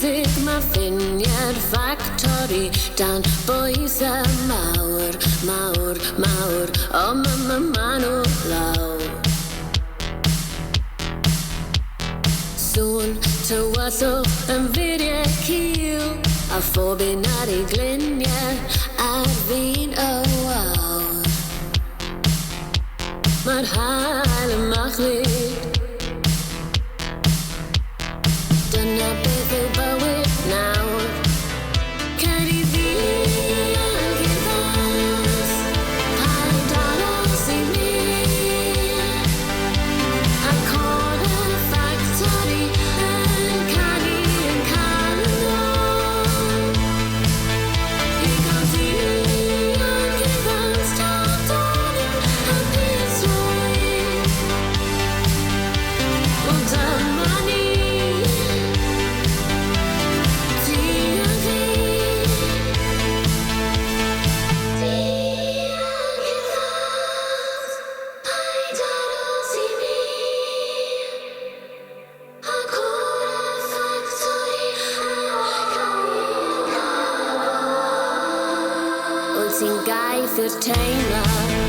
Miwsig, mae ffiniau'r ffactori dan bwysau mawr, mawr, mawr, o ma ma ma nhw lawr. Sŵn tywyllwch yn furiau cul, a phob un ar ei gliniau ar fin y wawr. Mae'r haul yn machlud. Dyna beth yw bywyd nawr. Cer i ddianc i'r ddans, paid aros i mi. A côr y ffactori yn canu yn canu nôl. I gael dianc i'r ddans, tan hapusrwydd. Wel dyma ni, ti a fi. Dianc i'r ddans, paid aros i mi. A côr y ffactori yn canu yn canu. Wyt ti'n gaeth i'r teimlad?